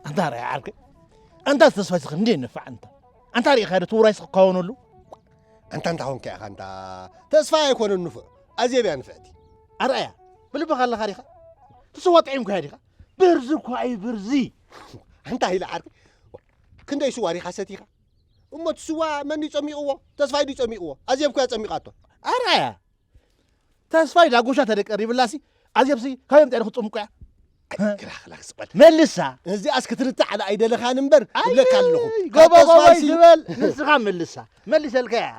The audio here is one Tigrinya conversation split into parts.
ኣንታ ርኣይ ዓርከይ፣ ኣንታ ተስፋይስ ክንደይ ይንፋዕ ኣንታ። ኣንታ ርኢኻ ዶ እቲ ውራይስ ክካወነሉ? ኣንታ እንታይ ኾንካ ኢኻ ኣንታ? ተስፋይ ኣይኮነን ንፉዕ፣ ኣዜብ እያ ንፍዕቲ። ኣርኣያ፣ ብልብኻ ኣለኻ ዲኻ? እቲ ስዋ ጥዒምካ ዲኻ? ብርዚ እኮ እዩ ብርዚ። ኣንታ ኢለ ዓርከይ፣ ክንደይ ስዋ ዲኻ ሰቲኻ? እሞ እቲ ስዋ መን እዩ ጸሚቕዎ? ተስፋይ ድዩ ጸሚቕዎ? ኣዜብ እኮ እያ ጸሚቓቶ። ኣርኣያ፣ ተስፋይ ዳጎሻ ተደቀሪብላሲ፣ ኣዜብሲ ካበይ ኣምጺኣ ክትጽምቆ እያ? ክላኽ፣ ክላኽ፣ ስቕ በል። መልሳ። እዚኣስ ክትርታዕ ኣይደለኻን እምበር፣ ኣይ፣ እብለካ ኣለኹ። ጎቦ፣ ካብ ጎቦ ተስፋይሲ ዝበል፣ ንስኻ መልሳ። መልሰልካ እያ።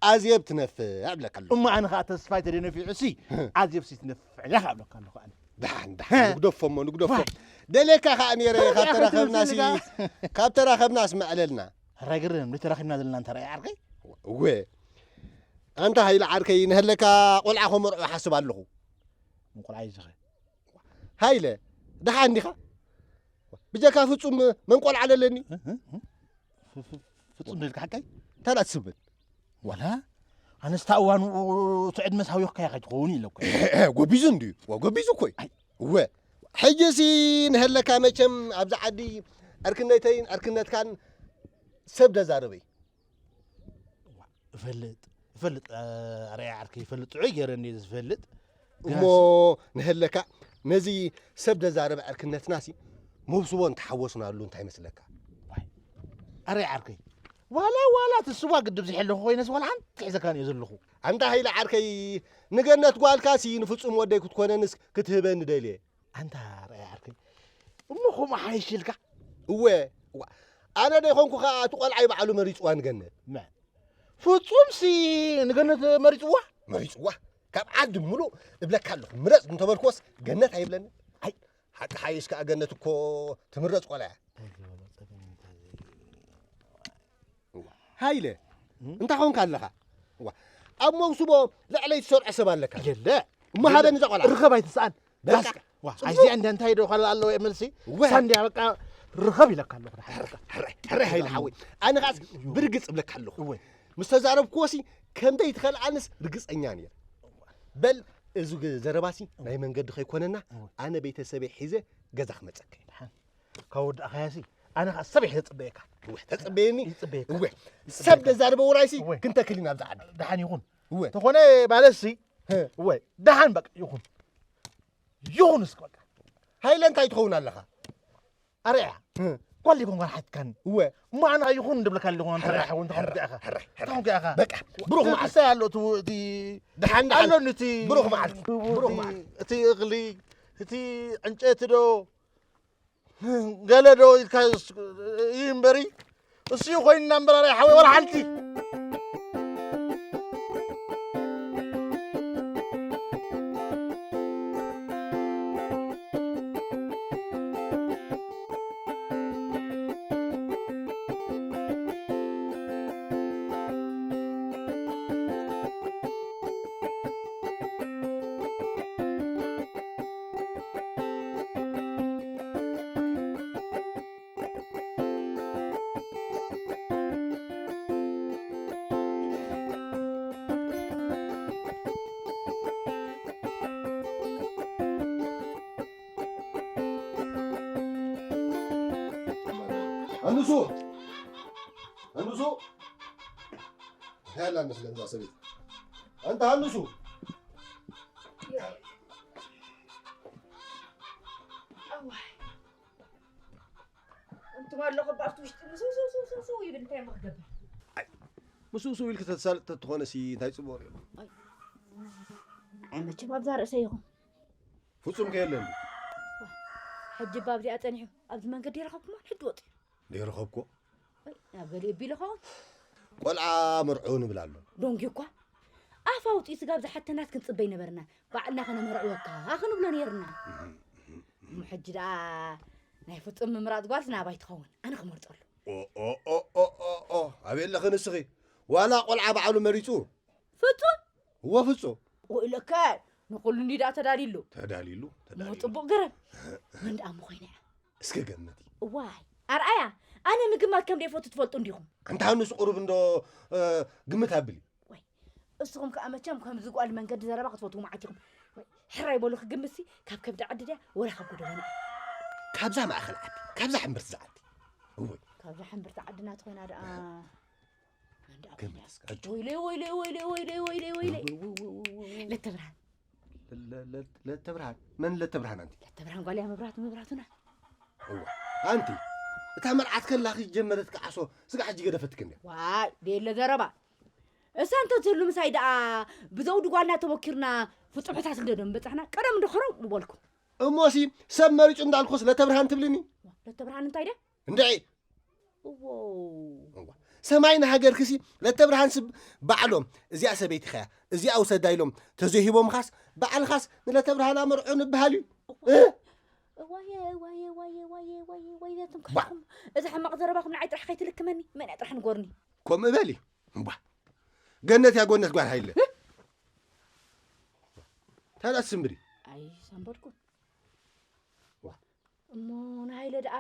ኣዜብ ትነፍዕ እብለካ ኣለኹ። እሞ ኣነ ኸኣ ተስፋይ ተደነፊዑሲ፣ ኣዜብሲ ትነፍዕ እያ እብለካ ኣለኹ ኣነ። ደሓን፣ ደሓን፣ ንግደፎ እሞ፣ ንግደፎ። ዋይ። ደልየካ ኸኣ ነይረ፣ ካብ ተራኸብናሲ፣ ካብ ተራኸብናስ መዕለልና። ሕራይ ግርም፣ ንተራኺብና ዘለና እንተ ረኣይ ዓርከይ? እወ። ኣንታ ሃይለ ዓርከይ፣ ንሀለካ ቆልዓ ከመርዖ ሓስብ ኣለኹ። ምን ቆልዓ እዩ ዝኸ? ሃይለ፣ ደሓን ዲኻ? ብጀካ ፍጹም መን ቆልዓ ኣለለኒ? እ፣ እ፣ እ? ፍ-፣ ፍ-፣ ፍጹም ደልካ ሓቀይ? እንታይ ደኣ ትስብል? ዋላ? ኣነስ እታ እዋን ኡ-፣ ኡ-፣ እቲ ዕድመስ ሃዊኽካ ኢኻ ትኸውን ኢለ እኮ። ጎቢዙ እንድዩ። ወ-፣ ጎቢዙ እኮ እዩ። ኣይ። እወ። ሕጂሲ ንሀለካ መቸም ኣብዚ ዓዲ ዕርክነተይን ዕርክነትካን ሰብ ደዛረበይ። እፈልጥ፣ እፈልጥ፣ ኣርኣያ ዓርከይ፣ ይፈልጥ፣ ጥዑይ ገይረ እንድየ ዝፈልጥ። እሞ ጋስ- ንሀለካ ነዚ ሰብ ደዛረበ ዕርክነትናሲ መውስቦ እንተሓወስናሉ እንታይ ይመስለካ? ዋይ፣ ኣርኣያ ዓርከይ፣ ዋላ፣ ዋላ እቲ ስዋ ግድብ ዝሐለኹ ኮይነስ ዋላ ሓንቲ ትሕዘካን እየ ዘለኹ። ኣንታ ሃይለ ዓርከይ፣ ንገነት ጓልካሲ ንፍጹም ወደይ ክትኮነንስ ክትህበኒ ደልየ። ኣንታ ኣርኣያ ዓርከይ፣ እሞ ከምኡ ሓይሽ ኢልካ? እወ፣ እዋ፣ ኣነ ዶ ይኾንኩ ኸኣ እቲ ቆልዓ እዩ ባዕሉ መሪጽዋ ንገነት። መን? ፍጹምሲ ንገነት መሪጽዋ? መሪጽዋ? ካብ ዓዲ ምሉእ እብለካ ኣለኹ፣ ምረጽ እንተበልክዎስ ገነት ኣይብለኒ። ኣይ፣ ሓቂ ሓይሽ ከኣ ገነት እኮ ትምረጽ ቆልዓ እያ። እንታይ ዝበሎ ጸገም እንታይ ዘይ-፣ ሃይለ፣ እም? እንታይ ኾንካ ኣለኻ? ዋ፣ ኣብ መውስቦ ልዕለይ ትሰርዖ ሰብ ኣለካ። የለ። እሞ ሃበኒ እዛ ቆልዓ። ርኸብ ኣይትስኣን። በቃ። ዳስካ። ዋ፣ ጽቡቕ። ኣይዚኣ እንደ እንታይ ዶ ኻል ኣለዎ መልሲ? ወ- ሳንድያ በቃ ርኸብ ኢለካ ኣለኹ። ሕራይ፣ ሕራይ፣ ሃይለ ሓወይ። ኣነ ኸኣስ ብርግጽ እብለካ ኣለኹ። እወ። ምስ ተዛረብክዎሲ ከም ዘይትኸልኣንስ ርግጸኛ ነይረ። በል፣ እዚ ግ-፣ ዘረባሲ ናይ መንገዲ ከይኮነና፣ እወ። ኣነ ቤተሰበይ ሒዘ ገዛ ክመጸካ እየ። ደሓን። ካብ ወዳእኻያሲ፣ ኣነ ኸኣ ሰብ እየ ተጽበየካ። እወ፣ ተጽበየኒ? ይጽበየካ። እወ። ይጽበየካ። ሰብ ዘዛርበ ውራይሲ እወ። ክንተክል ኢና ኣብዚ ዓዲ። ደሓን ይኹን። እወ። ተኾነ ማለትሲ፣ ህ። እወ፣ ደሓን በቃ ይኹን። ይኹን እስኪ በቃ። ሃይለ እንታይ ትኸውን ኣለኻ? ኣርኣያ። ህ። ጓል ይኮንካ ሓትካኒ። እወ። እሞ ኣነ ይኹን እንድብለካ ኣለኹ፣ ኣንተ ሕራይ፣ ሓው፣ እንታይ ሕራይ፣ ኾንካ ኢኻ? ሕራይ፣ ሕራይ። እንታይ ኾንካ ኢኻ? በቃ፣ ብሩኽ እንታይ መዓልቲ። ኣሎ እቲ፣ እቲ፣ ብሩኽ መዓልቲ። ኣሎ እቲ፣ ብሩኽ መዓልቲ። እቲ፣ ብሩኽ መዓልቲ። እቲ እኽሊ፣ እቲ ዕንጨይቲ ዶ? ገለ ዶ ኢልካ እዩ እምበሪ፣ እሱ ኮይንና እምበር፣ ኣረ ሓወይ፣ ወላ ሓንቲ። ኣንሱ፣ ኣንሱ፣ እንታይ ኣላ መስለን እዛ ሰበይቲ? ኣንታ ኣንሱ። ኣዋይ። እንቱም ኣለኹ ኣብቲ ውሽጢ ምስው ስው ስው ስው ስው ይብል፣ እንታይ እሞ ክገብር? ኣይ፣ ምስው ስው ኢልክ ተሳልጥ ተትኾነሲ እንታይ ጽቡቕ ነይሩ? ኣይ። ኣይ፣ መቸም ኣብዛ ርእሰይ ኢኹም። ፍጹም ከየለን። ሕጂ እባ ኣብዚኣ ጸኒሑ፣ ኣብዚ መንገዲ ይረኸብኩሞ፣ ሕጂ ወጺኡ። ዘይረኸብኩ? ወይ፣ ናብ ገሊኡ ቢሉ ኸውን? ቆልዓ መርዑ ንብል ኣሎ። ዶንጊ እኳ። ኣፍ ኣውጺኡ ስጋብ ዝሓተናስ ክንጽበይ ነበርና። ባዕልና ከነመርዕወካ ክንብሎ ነይርና። እም፣ እም፣ እም። እሞ ሕጂ ደኣ ናይ ፍጹም ምምራጽ ጓልስ ናባይ ትኸውን። ኣነ ክመርጸሉ። ኦ፣ ኦ፣ ኦ፣ ኦ፣ ኦ፣ ኦ። ኣበይ ኣለኺ ንስኺ? ዋላ ቆልዓ ባዕሉ መሪጹ። ፍጹም? እወ ፍጹም። ወይ ለከ፣ ንኹሉ እንዲ ደኣ ተዳልዩሉ። ተዳልዩሉ፣ እሞ ተዳልዩሉ። ጽቡቕ ገረብ። መን ደኣ እሞ ኮይና እያ? እስከ ገምቲ። እዋይ፣ ኣርኣያ፣ ኣነ ምግማት ከም ዘይፈቱ ትፈልጡ እንዲኹም። ኣንታ ንሱ ቁሩብ እንዶ፣ እ፣ ግምት ኣብሊ። ወይ፣ እስኹም ከኣ መቸም ከምዚ ጓል መንገዲ ዘረባ ክትፈትዉ መዓት ኢኹም። ወይ፣ ሕራይ በሉ ክግምትሲ፣ ካብ ከብዲ ዓዲ ድያ፣ ወላ ካብ ጎደቦና? ካብዛ ማእኸል ዓዲ፣ ካብዛ ሕምብርቲ ዝዓዲ። እወ። ካብዛ ሕምብርቲ ዓድና ተኾይና ደኣ፣ መን ደኣ ገምት ኮይና? እስከ፣ ሕጂ። ወይለይ፣ ወይለይ፣ ወይለይ፣ ወይለይ፣ ወይለይ፣ ወይለይ። እወ፣ እወ፣ እወ፣ እወ፣ እወ። ለተብርሃን። ለ-፣ ለ-፣ ለተብርሃን? መን ለተብርሃን ኣንቲ? ለተብርሃን ጓል እያ መብራህቱ፣ መብራህቱና። እዋ፣ ኣንቲ፣ እታ መርዓት ከላ ጀመረት ክዓሶ፣ ስጋ ሕጂ ገደፈትክ እንድያ። ዋይ፣ ደየለ ዘረባ። እሳ እንተ ትህሉ ምሳይ ደኣ ብዘውዲ ጓልና ተወኪርና ፍጹም ሕሳስ እንደ ደም በጻሕና፣ ቀደም እንዶ ኸረው ምበልኩ። እሞሲ ሰብ መሪጹ እንዳልኩስ ለተብርሃን ትብልኒ? ለተብርሃን እንታይ ድያ? እንድዒ። እዎ። እዋ። ሰማይ ንሃገርክሲ ለተብርሃን ስብ ባዕሎም እዚኣ ሰበይትኻ እያ፣ እዚኣ ውሰዳ ኢሎም ተዘይሂቦምኻስ፣ ባዕልኻስ ንለተብርሃን ኣመርዑ ንበሃል እዩ። እ? እዋየ፣ እዋየ፣ እዋየ፣ እዋየ፣ እዋየ፣ እዋየ፣ ዘትም ባ- ካልኹም። እዚ ሕማቕ ዘረባኹም ንዓይ ጥራሕ ከይትልክመኒ፣ መን እያ ጥራሕ ንጎርኒ? ከምኡ በሊ። እምባ። ገነት እያ፣ ጎነት ጓል ሃይለ። እ? ታዲያ ስምብሪ። ኣይ፣ ሰንበድኩ። ዋ። እሞ ንሃይለ ደኣ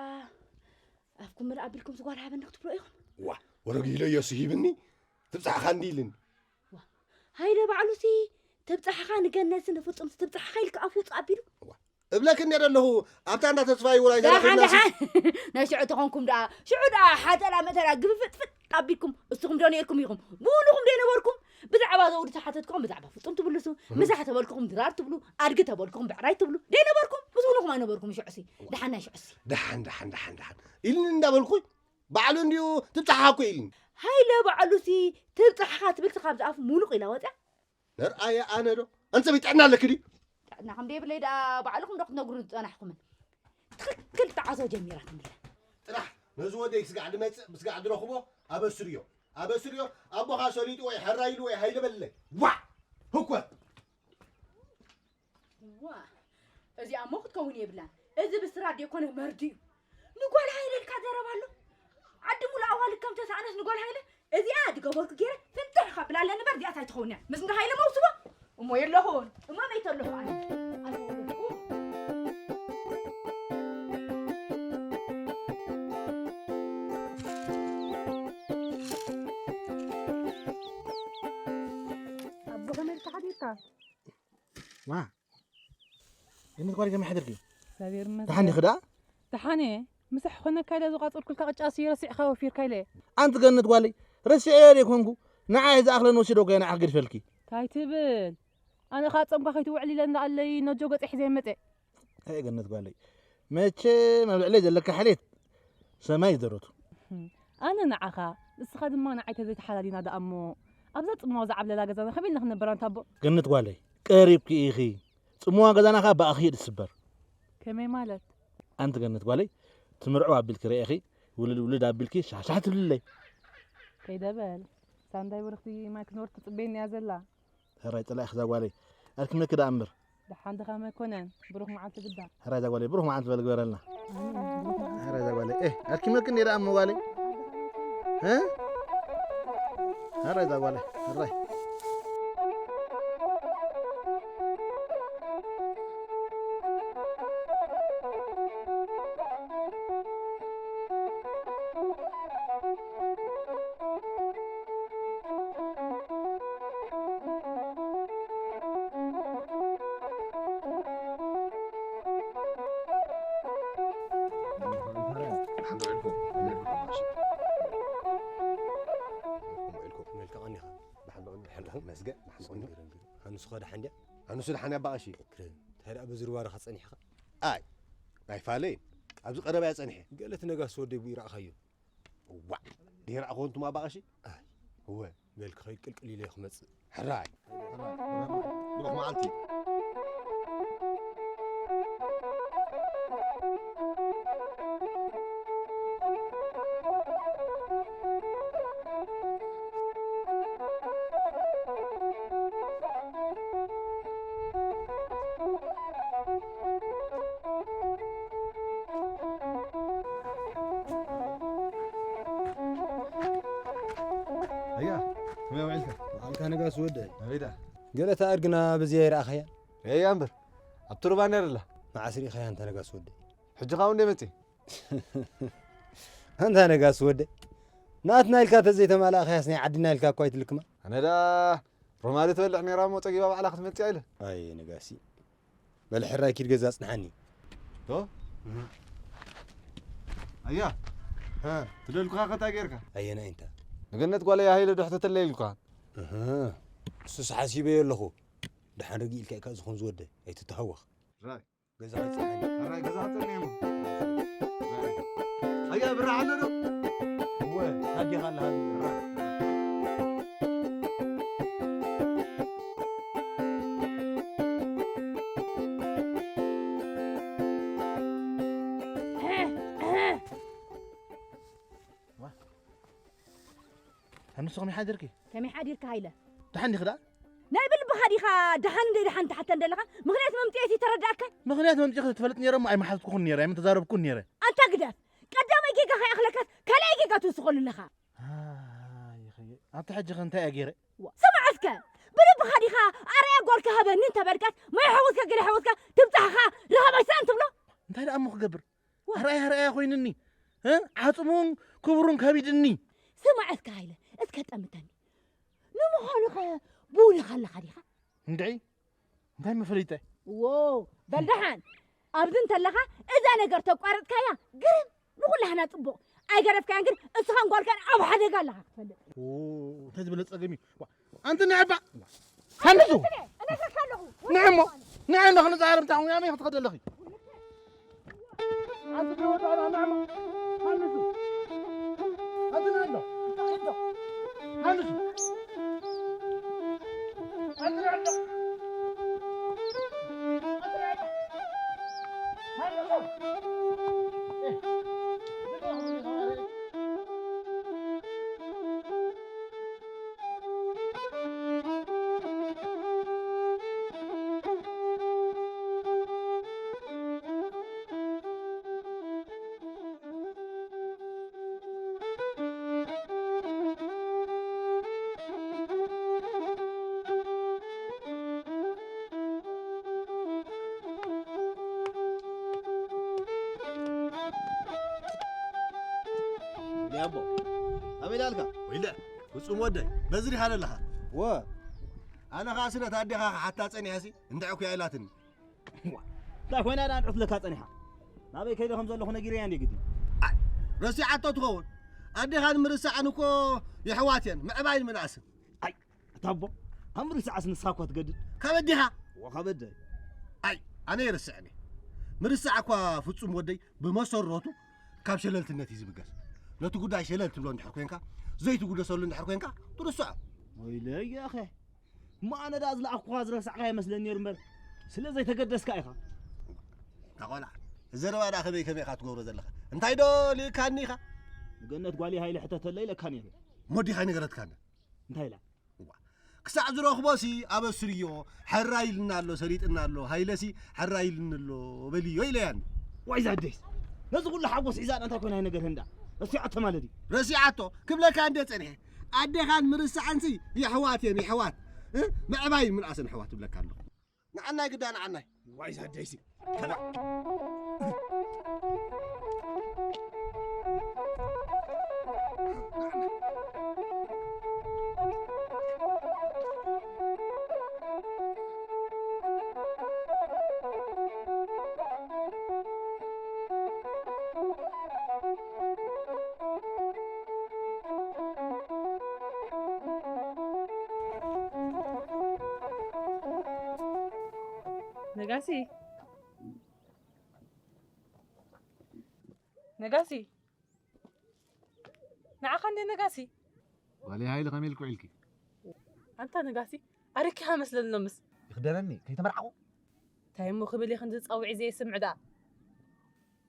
ኣፍኩም ምልእ ኣቢልኩም ዝጓል ሃበኒ ክትብሎ ኢኹም? ዋ፣ ወረግ ኢለዮ ስሂብኒ፣ ትብጻሕኻ እንዲ ኢልኒ። ዋ፣ ሃይለ ባዕሉሲ ትብጻሕኻ ንገነሲ ንፍጹምሲ ትብጻሕኻ ኢልካ ኣፉ ውጽእ ኣቢሉ? ዋ፣ እብለክን ነይረ ኣለኹ፣ ኣብታ እንዳ ተስፋይ ውራይ ደሓን፣ ዘረኽብናሲ። ደሓን። ናይ ሽዑ ተኾንኩም ደኣ፣ ሽዑ ደኣ ሓተላ መተላ ግፍፍጥፍጥ ኣቢልኩም፣ እስኹም ዶ ነይርኩም ኢኹም? ብውልኹም ዶ ነበርኩም? ብዛዕባ ዘውዲ ተሓተትኩም፣ ብዛዕባ ፍጹም ትብልሱ፣ እህ። ምሳሕ ተበልኩኹም ድራር ትብሉ፣ ኣድጊ ተበልኩኹም ብዕራይ ትብሉ። ደይ ነበርኩም? ምስ ውልኹም ኣይነበርኩም ሽዑሲ። ደሓን ናይ ሽዑሲ። ደሓን፣ ደሓን፣ ደሓን፣ ደሓን። ኢልኒ እንዳበልኩ፣ ባዕሉ እንዲዩ ትብጻሓ እኮ ኢልኒ። ሃይለ ባዕሉሲ ትብጻሕኻ ትብል ካብ ዝኣፉ ሙሉቕ ኢላ ወጽያ። ነርኣየ ኣነ ዶ? ኣንጸቢ ጥዕና ኣለኪ ድዩ? ጥዕና ከም ደይብለይ ደኣ ባዕልኹም ዶ ክትነግሩኒ ዝጸናሕኩምን? ትኽክል ተዓዞ ጀሚራ ትምለ። ጥራሕ ነዚ ወደይ ስጋዕ ድመጽእ፣ ስጋዕ ድረኽቦ ኣበስርዮ። ኣበስርዮ፣ ኣቦኻ ሰሊጡ ወይ ሕራይ ኢሉ ወይ ሃይለ በለይ። ዋዕ! ህኮት! ዋ፣ እዚኣ እሞ ክትከውን የብላን። እዚ ብስራት ደይኮነ መርዲ እዩ። ንጓል ሃይለ ኢልካ ዘረባ ኣሎ። ዓዲ ሙሉእ ኣዋልድ ከም ተሳእነስ ንጓል ሃይለ፣ እዚኣ ዝገበርኩ ገይረ ፍንጥሕ ከብላ ኣለኒ እምበር እዚኣስ ኣይትኸውን እያ። ምስ እንዳ ሃይለ መውስቦ እሞ የለኹን። እሞ መይተ ኣለኹ ኣነ። ኣይተወለድኩ። ኣቦ ከመይ ኢልካ ሓዲርካ? ዋ፣ ገነት ጓል ከመይ ሓደርኪ? እግዚኣብሔር ይመስገን። ደሓን ዲኺ ደኣ? ደሓን እየ። ምሳሕ ኮነካ ኢለ ዝቋጸርኩልካ ቅጫ ስየ ረሲዕካ ወፊርካ ኢለ። ኣንቲ ገነት ጓለይ፣ ረሲዐዮ ዘይኮንኩ፣ ንዓይ ዝኣኽለን ወሲደ እኮ እየ ንዓኺ ገዲፈልኪ። እንታይ ትብል? ኣነ ኸኣ ጾምካ ከይትውዕል ኢለ እንዳኣለይ ነጆ ገጸ ሒዘ መጸ። ኣይ ገነት ጓለይ፣ መቸም ኣብ ልዕለይ ዘለካ ሓልየት ሰማይ እዩ ደረቱ። ኣነ ንዓኻ፣ ንስኻ ድማ ንዓይ ተዘይተሓላሊና ደኣ እሞ፣ ኣብዛ ጽምዋ ዝዓብለላ ገዛና ከመይ ኢልና ክንነብር ኣንታ ኣቦ? ገነት ጓለይ፣ ቀሪብኪ ኢኺ። ጽምዋ ገዛና ከኣ ብኣኺ እዩ ዝስበር። ከመይ ማለት? ኣንቲ ገነት ጓለይ፣ ትምርዕው ኣቢልኪ ርኢኺ፣ ውልድ ውልድ ኣቢልኪ ሻሕሻሕ ትብልለይ። ከይደ በል። ሳንዳይ ብርኽቲ ማይ ክትኖር ትጽበየኒ እያ ዘላ። ሕራይ ጸላኢኺ እዛ ጓለይ። ኣድኪመኪ ደኣ እምበር። ደሓን ድኻም ኣይኮነን። ብሩኽ መዓልቲ ግዳ። ሕራይ እዛ ጓለይ፣ ብሩኽ መዓልቲ በል ግበረልና። ኣሜን። ብሩኽ መዓልቲ። ሕራይ እዛ ጓለይ። ኤህ፣ ኣድኪመኪ እንዴ ደኣ እሞ ጓለይ? እ? ሕራይ እዛ ጓለይ፣ ሕራይ። መስገን፣ ንሓንቲ ኮይኑ። ኣንሱ ኸ ደሓን ድያ? ኣንሱ ደሓን እያ ኣባቐሺ። ክረ፣ እንታይ ደኣ በዚ ሩባ ርኻ ጸኒሕኻ? ኣይ፣ ኣይፋለይን። ኣብዚ ቀረባ እያ ጸኒሐ። ገለ እቲ ነጋሲ ወደይ ብኡ ይረኣኻዮ? ዋዕ፣ ድየ ረኣኹ እንቱም ኣባቐሺ? ኣይ። እወ። በል ክኸይድ ቅልቅል ኢለ ክመጽእ። ሕራይ። ብሩኽ መዓልቲ። ኣያ፣ ከመይ ውዒልካ? ውዓልካ ነጋሲ ወደይ። ኣበይ ደኣ? ገለ ተኣድግና በዚኣ ይረኣኻያ? እያ እምበር፣ ኣብቲ ሩባ ነይራ ኣላ። መዓስ ርኢኻያ ኣንታ ነጋሲ ወደይ? ሕጂ ኻብ እንደ መጺ? ኣንታ ነጋሲ ወደይ፣ ናትና ኢልካ ተዘይተማላእኻያስ ናይ ዓድና ኢልካ እኳ ኣይትልክማ። ኣነ ደኣ ሮማሊ ትበልዕ ነይራ እሞ ጸጊባ ባዕላ ክትመጽእ ኢለ። ኣይ ነጋሲ፣ በል ሕራይ ኪድ ገዛ ኣጽንሓኒ። ዶ? ኣያ፣ ሃ። ትደልኩኻ ከታ ጌርካ? ኣየናይ እንታ? ንገነት ጓለይ ሃይለ ዶ ሕተተለይ ኢልኩኻ? እህ፣ ንሱስ ሓሲበዮ ኣለኹ። ደሓን ርግእ ኢልካ ኢኻ ዝኹን ዝወደ፣ ኣይትተሃወኽ። ራይ። ገዛ ኣይጽንሓኒ። ራይ፣ ገዛ ኣይጽንሓኒ። ኣያ፣ ብራ ኣሎ ዶ? እወ፣ ኣዴኻ ኣላ ሃቢ። ኣንሱ ከመይ ሓዲርኪ? ከመይ ሓዲርካ ሃይለ? ደሓን ዲኺ ደኣ? ናይ ብልብኻ ዲኻ ደሓን እንደ ደሓን ትሓተን ዘለኻ? ምኽንያት መምጽኤቲ ተረዳእካ? ምኽንያት መምጽኤ ክትፈልጥ ነይረ እሞ ኣይመሓዝኩኹን ነይረ፣ ኣይምተዛረብኩን ነይረ። ኣንታ ግደፍ! ቀዳማይ ጌጋ ከይኣኽለካስ ካልኣይ ጌጋ ትውስኸሉ ኣለኻ። ኣይ፣ ይኸየ። ኣብቲ ሕጂ ከ እንታይ እየ ገይረ? ዋ፣ ስማዕ እስከ! ብልብኻ ዲኻ ኣርኣያ ጓልካ ሃበኒ እንተበልካስ፣ ማይ ሓወስካ ገለ ሓወስካ ትብጻሕኻ ረኸባይ ሰኣን ትብሎ? እንታይ ደኣ እሞ ክገብር? ዋ። ኣርኣያ ኣርኣያ ኮይኑኒ። እ? ዓጽሙን ክብሩን ከቢድኒ። ስማዕ እስከ ሃይለ፣ እስከ ጠምተኒ። ንምዃኑ ኸ ብውልኻ ኣለኻ ዲኻ? እንድዒ፣ እንታይ መፈሊጠ? ዎ፣ በል ደሓን። ኣብዚ እንተለኻ እዛ ነገር ተቋረጽካያ ግርም፣ ንኹላህና ጽቡቕ። ኣይገደፍካያን ግን እስኻን ጓልካን ኣብ ሓደጋ ኣለኻ ክትፈልጥ። ኦ፣ እንታይ ዝበለ ጸገም እዩ። ዋ፣ ኣንቲ ንዕባ፣ ሃንሱ። እነግረካ ኣለኹ። ንዕሞ፣ ንዕሞ ክንዛረብ እንታይ ኾን ያመይ ክትኸደለኺ? ኣንቲ ከወዳእና ንዕሞ፣ ሃንሱ። ኣንቲ ንዕሞ፣ ሃንሱ። ኣንቲ ንዕሞ፣ ኣንቲ ንዕሞ። ያቦ፣ ኣበይ ዳልካ? ወይለ፣ ፍጹም ወደይ፣ በዚ ዲኻ ዘለኻ? ወ። ኣነ ኸኣ ስለ እታ ኣዴኻ ክሓታ ጸኒሐሲ፣ እንድዒ እኮ እያ ኢላትኒ። ዋ፣ እንታይ ኮይና ደኣ እንድዒ ትብለካ ጸኒሓ? ናበይ ከይደ ከም ዘለኹ ነጊረያ እንድየ ግዲ። ኣይ፣ ረሲዓቶ ትኸውን። ኣዴኻ ንምርሳዕን እኮ የሕዋት እየን፣ ምዕባይን ምንኣስን። ኣይ፣ ኣታ ኣቦ፣ ኣብ ምርሳዕስ ንሳ እኳ ትገድድ። ካብ ኣዴኻ? ወ፣ ካብ ኣደይ። ኣይ፣ ኣነ ይርስዕን እየ። ምርሳዕ እኳ ፍጹም ወደይ ብመሰረቱ ካብ ሸለልትነት እዩ ዝብገስ። ነቲ ጉዳይ ሸለል ትብሎ እንድሕር ኮንካ፣ ዘይትጉደሰሉ እንድሕር ኮንካ፣ ትርስዖ። ወይለይ ኣኸ። እሞ ኣነ ደኣ ዝለኣኽኩኻ ዝረሳዕካ ይመስለኒ ነይሩ እምበር፣ ስለ ዘይተገደስካ ኢኻ። ኣታ ቆልዓ፣ ዘረባ ደኣ ከመይ ከመይ ኢኻ ትገብሮ ዘለኻ? እንታይ ዶ ልእካኒ ኢኻ? ንገነት ጓለይ ሃይለ ሕተተለይ ኢለካ ነይረ። እሞ ዲኻ ኣይነገረትካን? እንታይ ኢላ? እዋ፣ ክሳዕ ዝረኽቦሲ ኣበስርዮ፣ ሕራይ ኢልና ኣሎ፣ ሰሊጥና ኣሎ፣ ሃይለሲ ሕራይ ኢልኒ ኣሎ በልዮ ኢለያኒ። ዋይ ዛደይስ፣ ነዚ ኩሉ ሓጎስ ሒዛ እንታይ ኮይና ነገር ህንዳ? ረሲዓቶ ማለት እዩ። ረሲዓቶ ክብለካ እንደ ጸኒሐ፣ ኣዴኻን ምርሳዕንሲ የሕዋት እዮም፣ የሕዋት። እ? ምዕባይ ምንኣሰን ኣሕዋት እብለካ ኣለኹ። ንዓናይ ግዳ ንዓናይ። ዋይ ዛደይሲ። ነጋሲ፣ ነጋሲ፣ ንዓኻ እንደ ነጋሲ። ጓለይ ሃይለ፣ ከመይ ኢልኪ ውዒልኪ? ኣንታ ነጋሲ፣ ኣረኪኻ መስለኒ ሎምስ። ይኽደነኒ፣ ከይተመርዓኹ። እንታይ እሞ ክብል እየ ክንዲ ጸውዒ ዘይስምዕ ደኣ?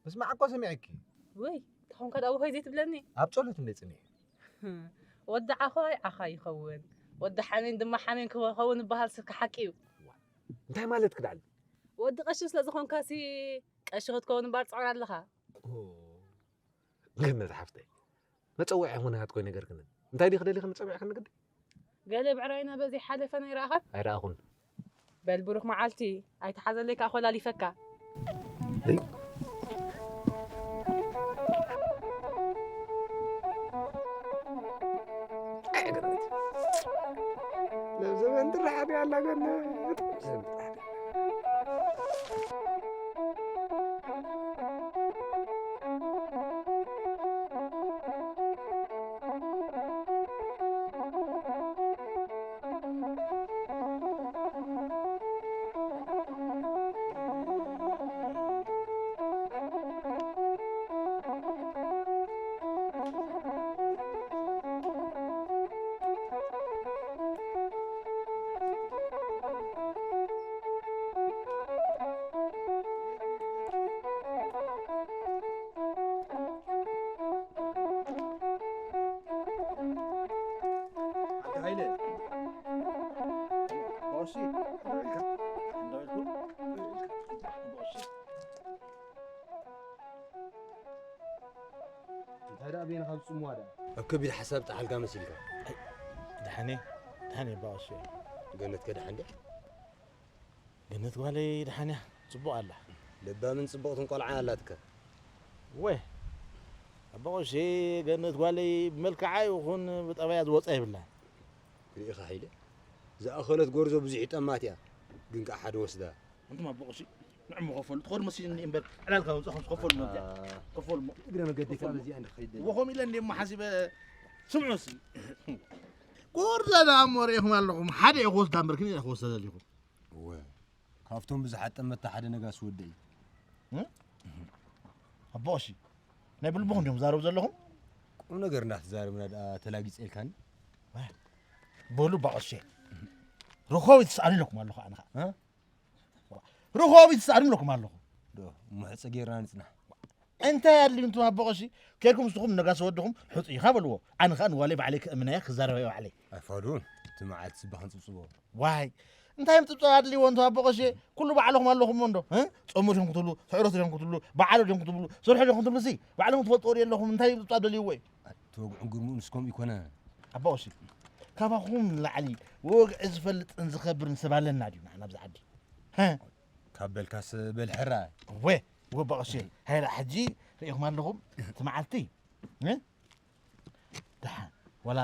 ምስማዕ እኮ ሰሚዐኪ። ወይ፣ እንታይ ኾንካ ደኣ ውሆይ ዘይትብለኒ? ኣብ ጸሎት እንደ ጽኒሕ። ወዲ ዓኻ ዓኻ ይኸውን፣ ወዲ ሓሜን ድማ ሓሜን ክኸውን ይበሃል ስብከ ሓቂ እዩ። እንታይ ማለት ክዳል? ወዲ ቀሺ ስለ ዝኾንካሲ ቀሺ ክትከውን እምበር ጸዕር ኣለኻ። ኦ፣ ገነት ሓፍተይ፣ መጸውዒ ኾነ ሃትኮይ ነገር ክነ። እንታይ ዲኺ ደሊኺ መጸውዒ ክንግዲ? ገለ ብዕራይና በዚ ሓለፈ ናይ ረኣኻን? ኣይረኣኹን። በል ብሩኽ መዓልቲ፣ ኣይተሓዘለይ ከኣ ኮላሊፈካ። እይ። ኣይ ገነት። ለብዘበን ትረሓ ድያ ኣላ ገነት? ለብዘበን ትረሓ ድያ? ኣንተ ሃይለ። ቦሲ። እንደው ኢልካ? እንደው ኢልካ? ቦሲ። እንታይ ደኣ በይንኻ ዝጽምዋ ደኣ? ኣብ ከቢድ ሓሳብ ጠሓልካ መሲልካ። ኣይ፣ ደሓን እየ፣ ደሓን እየ፣ ኣባ ቀሺ። ገነት ከ ደሓን ድያ? ገነት ጓለይ ደሓን እያ፣ ጽቡቕ ኣላ። ለባምን ጽብቕትን ቆልዓ ኣላትካ። እወ፣ ኣባ ቀሺ፣ ገነት ጓለይ ብመልክዓ ይኹን ብጠባያ ዝወጻ የብላን። ርኢኻ ሃይለ፣ ዝኣኸለት ጎርዞ ብዙሕ ይጠማት እያ፣ ግን ከኣ ሓደ ወስዳ። ኣንቱም ኣቦ ቀሺ፣ ንዕሞ ከፈሉ፣ ትኸዱ መሲልኒ እምበር፣ ዕላልካ መምጻእኩም ከፈሉ መምጽኣ። ኣታ። ከፈሉ እሞ። እግረ መገዲ ካብ እዚኣ እንድኸይድ ደሊ። ወኸም ኢለ እንደ እሞ ሓሲበ፣ ስምዑ እስኪ። ጎርዛ ደኣ እሞ ርኢኹም ኣለኹም፣ ሓደ ኢኹ ወስዳ እምበር፣ ክንደይ ኢኹ ወስዳ ደሊኹም? እወ፣ ካብቶም ብዙሓት ጠመትቲ ሓደ ነጋሲ ወደይ። እ? ኣቦ ቀሺ፣ ናይ ብልብኹም ድዮም ዛረቡ ዘለኹም? ቁም ነገር እንዳተዛረብና ደኣ ተላጊጸ ኢልካኒ? ዋይ፣ በሉ ኣባ ቀሺ፣ ርኾብ ይትስኣሉ ኢለኩም ኣለኹ ኣነ ኸኣ። እ? ርኾብ ይትስኣሉ ኢለኩም ኣለኹ። ዶ፣ እሞ ሕጸ ጌርና ንጽናሕ። እንታይ ኣድልዩ እንቱም ኣቦ ቀሺ፣ ኬድኩም ንስኹም ነጋሲ ወድኹም ሕጹይ ኢኻ በልዎ። ኣነ ኸኣ ንጓለይ ባዕለይ ክእምና እየ፣ ክዛረባ እየ ባዕለይ። ኣይፋሉን፣ እቲ መዓልቲ ስባ ክንጽብጽቦ። ዋይ፣ እንታይ ምጽብጻብ ኣድልይዎ እንቱም ኣቦ ቀሺ፣ ኩሉ ባዕልኹም ኣለኹም እንዶ፣ እ? ጾሙ ዲኹም ክትብሉ፣ ስዕረት ዲኹም ክትብሉ፣ በዓል ዲኹም ክትብሉ፣ ስርሑ ዲኹም ክትብሉ ሲ፣ ባዕልኹም ትፈልጥዎ ዶ ኣለኹም፣ እንታይ ምጽብጻብ ደልይዎ እዩ? ተወግዑን ግርምኡን እስኮም ይኮነ። ኣቦ ቀሺ፣ ካባኹም ንላዕሊ ወግዒ ዝፈልጥን ዝኸብርን ሰብ ኣለና ድዩ ንዓና ኣብዚ ዓዲ? ሀ? ካብ በልካስ በል ሕራይ። እወ፣ እወ ኣባ ቀሺ፣ ሃይለ ሕጂ ርኢኹም ኣለኹም፣ እቲ መዓልቲ፣ እ? ደሓን፣ ወላ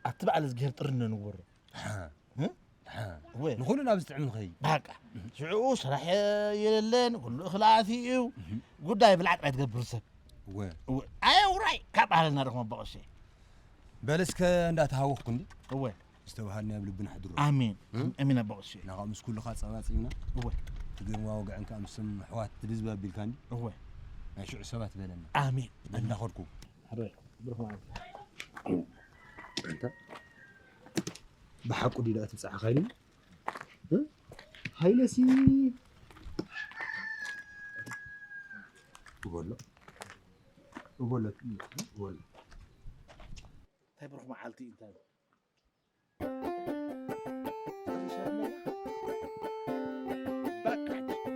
ኣብቲ በዓል እዝግሄር ጥሪ ንንበሮ። ደሓን፣ እ? ደሓን። እወ። ንኹሉ ናብ ዝጥዕም ንኸይድ። በቃ፣ ሽዑ ስራሕ የለን፣ ኩሉ እኽሊ ኣትዩ እዩ። ጉዳይ ብልዓ ጥራይ ትገብር ሰብ። እወ። እወ። ኣየ ውራይ፣ ካብ ባህልና ርኢኹም ኣባ ቀሺ። በል እስከ እንዳተሃወኽኩ እንዲ። እወ። ዝተባሃልና ኣብ ልብና ሕድሮ። ኣሜን። እም? ኣሜን ኣባ ቀሺ። ናኻ ምስ ኩልኻ ጸባጺብና። እወ። ትግርማ ወግዕን ከኣ ምስም ኣሕዋት ትድዝብ ኣቢልካ እንዲ። እወ። ናይ ሽዑ ሰባት በለና። ኣሜን። በል እንዳኸድኩ። ሕራይ፣ ብሩኽ መዓልቲ። ኣንታ፣ ብሓቁ ድዩ ደኣ ትብጻሕ ሃይለ? እ? ሃይለሲ። እበሎ። እበሎ፣ እበሎ። እንታይ ብሩኽ መዓልቲ እንታይ? በቃ፣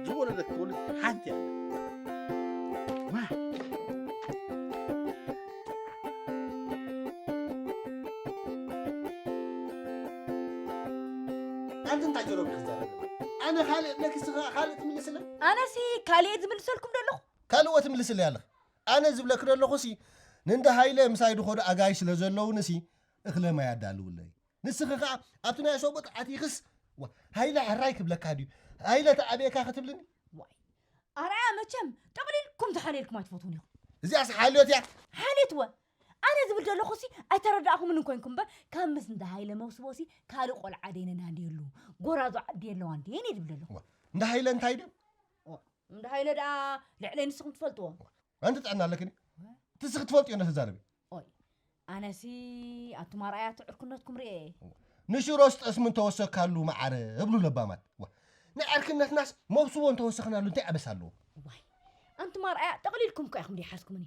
ዝወለደት ትወልድ ሓንቲ እያ። ዋ። ኣንቲ እንታይ ጀረብኪ ክትዛረቢ? ኣነ ካልእ እብለኪ፣ ንስኺ ኸኣ ካልእ ትምልስለይ? ኣነሲ ካልእ እየ ዝምልሰልኩም ዘለኹ። ካልእ እወ ትምልስለይ ኣለኺ። ኣነ ዝብለኪ ዘለኹሲ፣ ንእንዳ ሃይለ ምሳይ ዝኸዱ ኣጋይሽ ስለ ዘለዉንሲ፣ እኽለ ማይ ኣዳልውለይ። ንስኺ ኸኣ ኣብቲ ናይ ሰብኡት ኣቲኽስ፣ ዋ፣ ሃይለ ሕራይ ክብለካ ድዩ? ሃይለ ተኣበየካ ክትብልኒ? ዋይ፣ ኣርኣያ መቸም ጠቕሊልኩም ተሓልየልኩም ኣይትፈትዉን ኢኹም። እዚኣስ ሓልዮት እያ? ሓልዮት እወ። ኣነ ዝብል ዘለኹ ሲ ኣይተረዳእኹምን እንኮይንኩም እምበር፣ ካብ ምስ እንዳ ሃይለ መውስቦ ሲ ካልእ ቆልዓ ደይነና እንዲ የሉ፣ ጎራዙ ዓዲ የለዋ እንዲ የኔ ዝብል ዘለኹ። እዋ፣ እንዳ ሃይለ እንታይ ድዮም? እዋ፣ እንዳ ሃይለ ደኣ ልዕለይ ንስኹም ትፈልጥዎ። ኣንቲ ጥዕና ኣለክን? ትስኺ ትፈልጥዮ ነተዛረቢ። ኦይ፣ ኣነሲ ኣቱም ኣርኣያ ትዕርክነትኩም ርኤ። ንሽሮስ ጠስሚ እንተወሰካሉ መዓረ እብሉ ለባማት። ዋ፣ ንዕርክነትናስ መብስቦ እንተወሰኽናሉ እንታይ ኣበሳ ኣለዎ? ዋይ፣ ኣንቱም ኣርኣያ ጠቕሊልኩም እኮ ኢኹም ደይሓዝኩምኒ።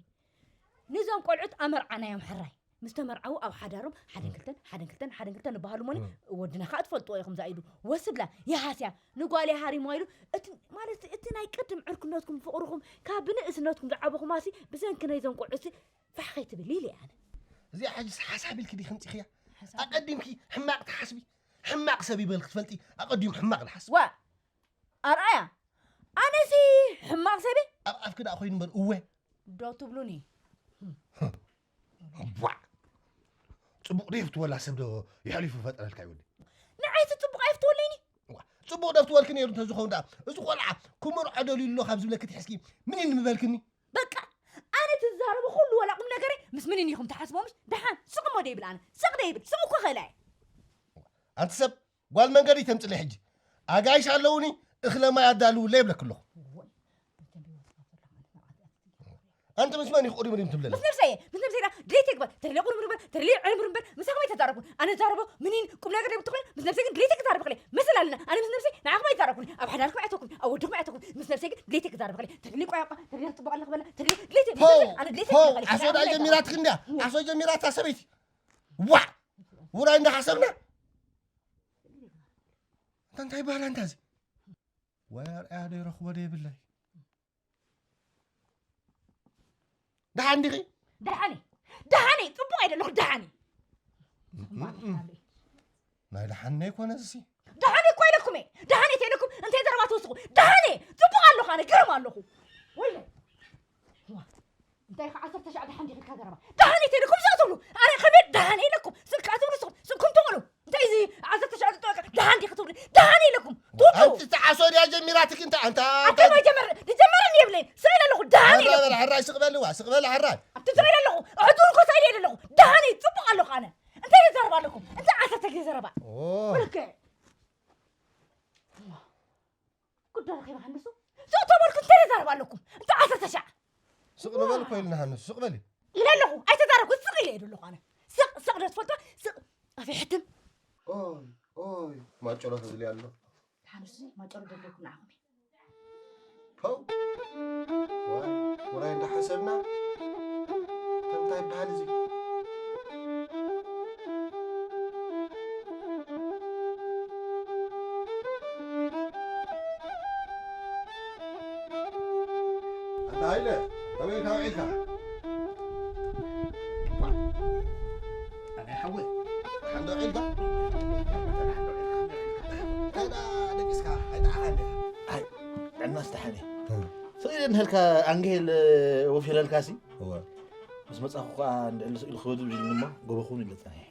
ንዞም ቆልዑት ኣመርዓናዮም ሕራይ። ምስ ተመርዓዉ ኣብ ሓዳሮም ሓደን ክልተን፣ ሓደን ክልተን፣ ሓደን ክልተን ንበሃሉ እሞኒ፣ እም። ወድና ከኣ ትፈልጥዎ ኢኹም ዛኢዱ። ወስብላ፣ የሃስያ፣ ንጓል የሃሪሞ ኢሉ፣ እቲ፣ ማለት እቲ ናይ ቅድም ዕርክነትኩም ፍቕርኹም ካብ ብንእስነትኩም ዝዓበኹማሲ ብሰንኪ ናይዞም ቆልዑሲ ፋሕ ከይትብል ኢለ ኣነ። እዚኣ ሕጂስ ሓሳብ ኢልኪ ዲኺ ኣምጺኽያ? ሓሳብ? ኣቐዲምኪ ሕማቕ ትሓስቢ፣ ሕማቕ ሰብ ይበል ክትፈልጢ ኣቐዲሙ ሕማቕ ዝሓስብ። ዋ! ኣርኣያ! ኣነሲ ሕማቕ ሰብ እየ? ኣብ ኣፍኪ ደኣ ኮይኑ እምበር እወ። ዶ ትብሉኒ? ዋዕ! ጽቡቕ ዶ ይፍትወላ ሰብ ዶ የሕሊፉ ፈጠረልካ ይወዲ? ንዓይሲ ጽቡቕ ኣይፍትወለይኒ። ዋ፣ ጽቡቕ ዶ ፍትወልኪ ነይሩ እንተዝኸውን ደኣ፣ እዚ ቆልዓ ክምርዖ ደልዩ ኣሎ ካብ ዝብለኪ ትሕዝኪ ምኒን ምበልክኒ? በቃ፣ ኣነ ትዛረቡ ኩሉ ወላ ቁም ነገረይ ምስ ምኒን ኢኹም ትሓስቦ ምሽ? ደሓን፣ ስቕ እሞ ደይብል ኣነ። ስቕ ደይብል፣ ስቕ እኮ ኸእለ እየ። ኣንቲ ሰብ፣ ጓል መንገዲ ተምጽለይ ሕጂ። ኣጋይሽ ኣለዉኒ፣ እኽለ ማይ ኣዳልውለይ ይብለኪ ኣለኹ። ኣንቲ ምስ መን ኢኹ ቁሪምሪም ትብለኒ? ምስ ነብሰይ እየ፣ ምስ ነብሰይ ዳ ድሌተይ ግበር። ተደልየ ቁርምር እምበር፣ ተደልየ ዕርምር እምበር፣ ምሳኹም ኣይተዛረብኩን። ኣነ ዛረቦ ምኒን ቁም ነገር ዘይብሉ ተኾይኑ፣ ምስ ነብሰይ ግን ድሌተይ ክዛረብ እኽእል እየ። መሰል ኣለና። ኣነ ምስ ነብሰይ ንዓኹም ኣይዛረብኩን። ኣብ ሓዳርኩም ኣይኣተውኩን፣ ኣብ ወድኹም ኣይኣተውኩን። ምስ ነብሰይ ግን ድሌተይ ክዛረብ እኽእል እየ። ተደልየ ቆያቋ፣ ተደልየ ክትጽበቕ ኣለኺ በላ፣ ተደልየ ድሌተይ፣ ምስ ሆው፣ ነብሰይ ግን ኣነ ድሌተይ ሆው፣ ክዛረብ እኽእል እየ። ዓሶ ዳ ጀሚራትኪ እንድያ፣ ዓሶ ጀሚራታ ሰበይቲ። ዋዕ! ውራይ እንዳሓሰብና። እንታ እንታይ ይበሃል ኣንታ እዚ? ወይ ኣርኣያ ዶ ይረኽቦ ዶ የብለይ? ደሓን ዲኺ? ደሓን እየ። ደሓን እየ። ጽቡቕ ኣይደለኹ፣ ደሓን እየ። እም፣ እም፣ እም። ናይ ደሓን ኣይኮነ እዚ። ደሓን እኮ ኢለኩም እየ። ደሓን እየ ተኢለኩም፣ እንታይ ዘረባ ትውስኹ? ደሓን እየ። ጽቡቕ ኣለኹ ኣነ፣ ግርም ኣለኹ። ወይለይ። ዋ፣ እንታይ ከዓ ዓሰርተ ሻዕ ደሓን ዲኺ ኢልካ ዘረባ? ደሓን እየ ተኢለኩም ስቕ ትብሉ። ኣነ ከመይ ደሓን እየ ኢለኩም? ስቕ ከዓ ትብሉ፣ ስቕ፣ ስቕ ትብሉ። እንታይ እዚ ዓሰርተ ሻዕ ዝጠወቀ ደሓን ዲኺ ትብሉ? ደሓን እየ ኢለኩም። ቱቱ። ኣንቲ ተዓሶ ድያ ጀሚራትኪ እንተ ኣንታ ኣንታ ኣከመ ጀመር፣ ዝጀመርን የብለይ። ስቕ ኢለ ኣለኹ፣ ደሓን እየ ኣራ ኢለኩም። በል ሕራይ ስቕ በል ዋ፣ ስቕ በል ሕራይ። ኣብቲ ስቕ ኢለ ኣለኹ። ኣሕዱር እኮ ስቕ ኢለ ኣለኹ። ደሓን እየ፣ ጽቡቕ ኣለኹ ኣነ። እንታይ ዘረባ ኣለኩም? እንታይ ዓሰርተ ግዜ ዘረባ? ኦ። ብልክዕ። ጉዳ ረኺበ ሃንደሱ። ስቕ ተበልኩ እንታይ ዘረባ ኣለኩም? እንታይ ዓሰርተ ሻዕ? ስቕ ንበል እኮ ኢልና ሃንደሱ፣ ስቕ በሊ። ኢለ ኣለኹ፣ ኣይተዛረብኩ፣ ስቕ ኢለ እየ ዘለኹ ኣነ። ስቕ፣ ስቕ ዶ ትፈልጦ? ስቕ፣ ኣፈይ ሕትም። ኦይ፣ ኦይ፣ ማጨሎ ተዝልያ ኣሎ። ሓንሱ ማጨሎ ደለኩም ንዓኹም። ፖው። ዋይ፣ ውራይ እንዳሓሰብና። ከምታይ ይበሃል እዚ? ኣንታ ሃይለ፣ ከመይ ኢልካ ውዒልካ? ኣነ ሓወይ፣ ሓንዶ ዒልካ? እንታይ ደኣ ደቂስካ? ኣይጠዓኻን ዲኻ? ኣይ፣ ጥዕና ዝተሓነ። እም። ስቕ ኢለ እንሀልካ ኣንገሄል ወፊረልካሲ? እወ። ምስ መጻኹ ከኣ እንድዕሊ ስቕ ኢሉ ክበድል ኢሉኒ እሞ፣ ጎቦ ክውን ኢለ ጸኒሐ።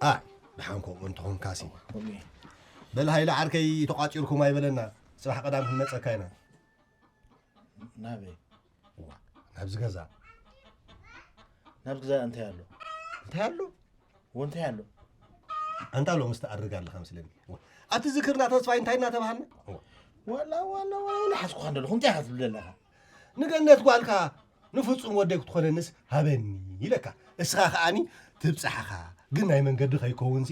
ኣይ፣ ደሓን ከምኡ እንተኾንካሲ። ከምኡ እዩ። በል ሃይለ ዓርከይ ተቋጺርኩም ኣይበለና። ጽባሕ ቀዳም ክንመጸካ ኢና። ናበይ? ዋ፣ ናብዚ ገዛ። ናብዚ ገዛ እንታይ ኣሎ? እንታይ ኣሎ? ወ፣ እንታይ ኣሎ? ኣንታ ሎምስ ትኣርግ ኣለኻ መስለኒ። ዋ፣ ኣብቲ ዝክርና ተስፋይ እንታይ እናተባሃልና? ዋ። ዋላ፣ ዋላ፣ ዋላ፣ ዋላ ሓዝኩኻ እንደለኹ እንታይ ኢኻ ትብል ዘለኻ? ንገነት ጓልካ ንፍጹም ወደይ ክትኾነንስ ሃበኒ ኢለካ። እስኻ ከኣኒ ትብጻሕኻ፣ ግን ናይ መንገዲ ከይከውንሲ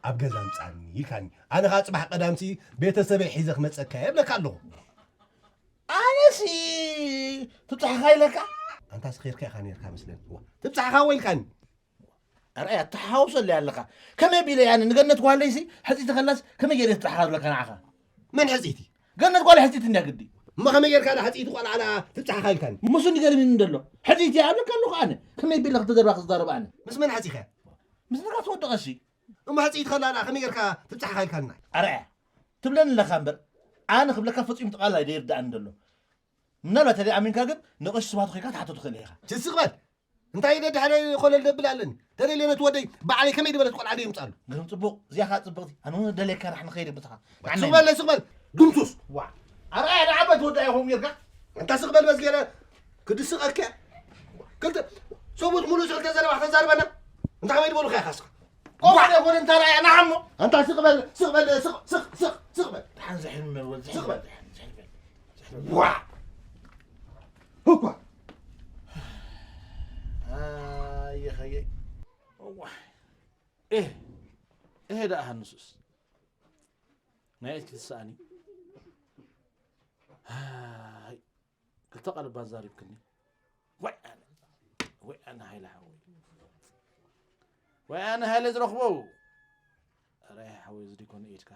ኣብ ገዛ ምጻኒ ኢልካኒ። ኣነ ኸኣ ጽባሕ ቀዳምሲ ቤተሰበይ ሒዘ ክመጸካ እየ እብለካ ኣለኹ። ኣነሲ ትብጻሕኻ ኢለካ? ኣንታስ ኸይርካ ኢኻ ነይርካ መስለኒ። እዋ፣ ትብጻሕኻ እወ ኢልካኒ። ኣርኣያ፣ ትሓውሰለይ ኣለኻ። ከመይ ኣቢለ ኣነ ንገነት ጓለይሲ ሕጽይቲ ከላስ ከመይ ገይረ ትብጻሕኻ ዝብለካ ንዓኻ? መን ሕጽይቲ? ገነት ጓለይ ሕጽይቲ እንድያ ግዲ። እሞ ከመይ ጌርካ ደኣ ሕጽይቲ ቆልዓ ደኣ ትብጻሕኻ ኢልካኒ? እሞ እሱ ንገርኒ እንደሎ። ሕጽይቲ እያ እብለካ ኣለኹ ኣነ። ከመይ ኣቢለ ክልተ ዘረባ ክዛረብ ኣነ? ምስ መን ሓጺኸያ? ምስ ነጋ ትወድቐሲ። እሞ ሕጽይቲ ከላ ደኣ ከመይ ጌርካ ትብጻሕኻ ኢልካኒ ንዓይ? ኣርኣያ፣ ትብለኒ ኣለኻ እምበር፣ ኣነ ክብለካ ፈጺሙ እቲ ቃል ኣይደይርድኣኒ እንደሎ። ምናልባት ተዘይኣሚንካ ግን ንቐሺ ስብሃቱ ኸይድካ ትሓቶ ትኽእል ኢኻ። ስቕ በል። እንታይ ኢለ ድሕረይ ኮለል ደብል ኣለኒ? ተደልየ ነቲ ወደይ ባዕለይ ከመይ ዝበለት ቆልዓ ደይ የምጻሉ? ግርም ጽቡቕ፣ እዚኣ ኸኣ ጽብቕቲ። ኣነ እውን ደልየካ ንሕና ንኸይድ ምሳኻ። ንዓና ስቕ በል፣ ስቕ በል። ድምሱስ። ዋ። ኣርኣያ ንዓባ ትወዳ ኢኹም ጌርካ? ኣንታ ስቕ በል በስ ገይረ ክድስቐካ። ክልተ ሰቡት ሙሉእ ሰልተ ዘረባ ከተዛርበና? እንታይ ከመይ ዝበሉኻ ኢኻ እስኻ? ቆሞ ዋ! ደጎል እንታ ረኣያ ንዓሞ። ኣንታ ስቕ በል፣ ስቕ በል፣ ስቕ፣ ስቕ፣ ስቕ፣ ስቕ በል። ደሓን ዝሕልመል ወልድ ስቕ በል። ደሓን ዝሕልመል። ዋ! እኳ። ኣየ ኸየ። እዋ። ኤህ፣ ኤህ ደኣ ሃንሱስ። ናይ እኪ ትስኣኒ። ሃይ፣ ክልተ ቃል እባ ዛሪብክኒ። ወይ ኣነ፣ ወይ ኣነ ሃይለ ሓወይ። ወይ ኣነ ሃይለ ዝረኽቦ። ኣረ ሓወይ፣ እዚ ዲኮን ኢድካ።